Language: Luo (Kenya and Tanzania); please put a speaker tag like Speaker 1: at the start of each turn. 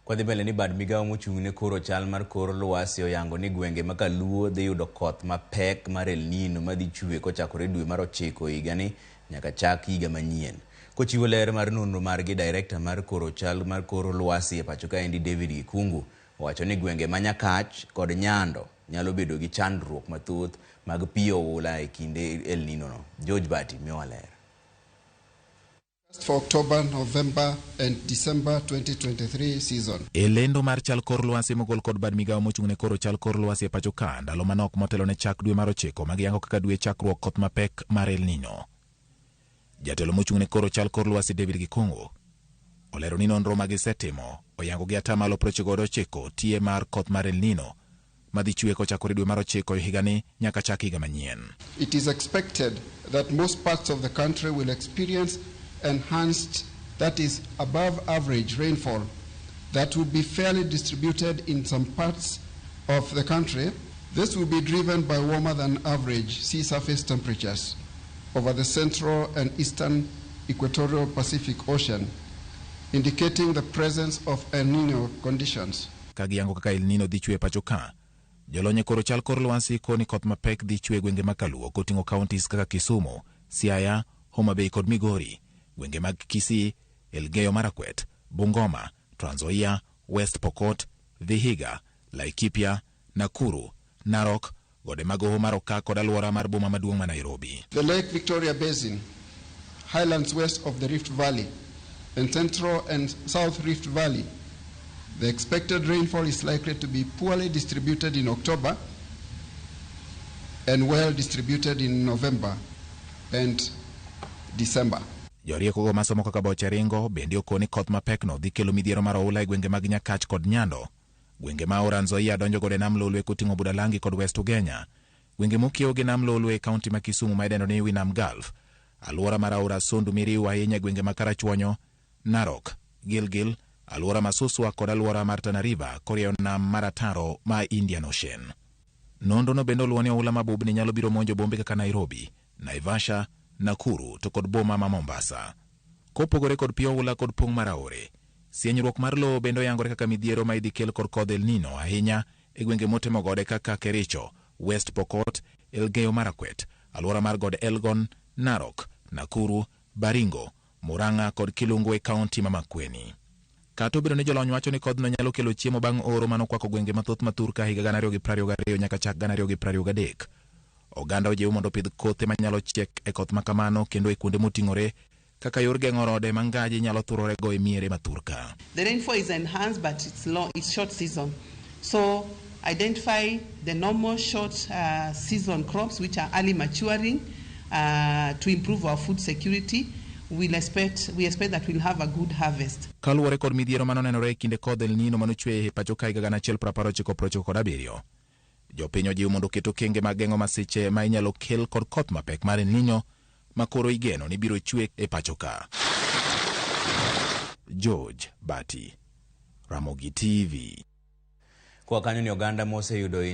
Speaker 1: Kwadhi mbele ni bad migawo mochung' ne koro chal mar kor lwasi oyango ni gwenge ma Kaluo dhi yudo koth mapek mar El Nino madhi chwe kochakore dwe mar 9 higani nyaka chak higa manyien. Kochiwo ler mar nonro margi, director mar koro chal mar kor lwasi e pacho kaendi David Gikungu owacho ni gwenge ma Nyakach kod Nyando nyalo bedo gi chandruok mathoth mag pi oula e kinde El Nino no. George Bati miyowa ler.
Speaker 2: For October, November and December 2023 season.
Speaker 3: E lendo mar chal kor lwasi mogol kod bad migawo mochung' ne koro chal kor lwasi e pacho ka ndalo manok motelo ne chak dwe mar 9 magiyango kaka dwe chakruok koth mapek mar El Nino. Jatelo mochung' ne koro chal kor lwasi David Gikungu olero ni nonro magisetimo oyango gi 99% tie mar koth mar El Nino madhi chwe kochakore dwe mar 9 higani nyaka chak higa manyien.
Speaker 2: It is expected that most parts of the country will experience enhanced, that is above average rainfall that will be fairly distributed in some parts of the country. This will be driven by warmer than average sea surface temperatures over the central and eastern equatorial Pacific Ocean, indicating the presence of El Nino conditions.
Speaker 3: Ka giyango kaka El Nino dhi chwe pacho ka, jolony e koro chal kor lwasi koni koth mapek dhi chwe gwenge ma Kaluo koting'o counties kaka Kisumu, Siaya, Homa Bay kod Migori, gwenge mag Kisii, Elgeyo Marakwet, Bungoma, Trans Nzoia, West Pokot, Vihiga, Laikipia, Nakuru, Narok, gode mag Hoho mar Okak kod alwora mar boma maduong' ma Nairobi.
Speaker 2: The Lake Victoria Basin, highlands west of the Rift Valley, and Central and South Rift Valley. The expected rainfall is likely to be poorly distributed in October and well distributed in November and December.
Speaker 3: Jorieko go masomo kaka boche ringo bende okoni koth mapekno dhi kelo midhiero mar oula e gwenge mag Nyakach kod Nyando, gwenge ma Aora Nzoia donjo godo e nam Lolwe koting'o Budalangi kod West Ugenya, gwenge mokiewo gi nam Lolwe e kaunti ma Kisumu ma idendo ni Winam Gulf, alwora mar aora Sondu Miriu ahinya e gwenge ma Karachuonyo, Narok, Gilgil, alwora ma Suswa kod alwora mar Tana River korieyo nam mar ataro ma Indian Ocean. Nonro no bende oluwo ni oula mabubni nyalo biro monjo bombe kaka Nairobi, Naivasha, Nakuru to kod boma ma Mombasa. Kopogore kod pi oula kod pong' mar aore, sienyruok mar lowo bende oyangore kaka midhiero ma idhi kel kod kodh El Nino ahinya e gwenge motimo gode kaka Kericho, West Pokot, Elgeyo Marakwet, alwora mar god Elgon, Narok, Nakuru, Baringo, Murang'a kod Kilungu e kaunti ma Makueni. Kata obedo ni jolony wacho ni kodhno nyalo kelo chiemo bang' oro manokwako gwenge mathoth ma thurka higa 2022 nyaka chak 2023. Oganda ojiw mondo opidh kothe manyalo chiek e koth makamano kendo e kuonde moting'ore kaka yor geng'o rode ma ngaji nyalo thurorego e miere ma thurka.
Speaker 4: The rainfall is enhanced, but it's long, it's short season. So identify the normal short season crops which are early maturing to improve our food security. We expect that we'll have a good harvest.
Speaker 3: Kaluwore kod midhiero manonenore e kinde kodh El Nino manochwe e pacho ka higa 1997. Jopiny ojiw mondo oket okenge mag geng'o masiche ma inyalo kel kod koth mapek mar El Nino ma koro igeno ni biro chwe e pacho ka. George Bati, Ramogi TV.
Speaker 1: Kwa kanyo ni oganda moseyudo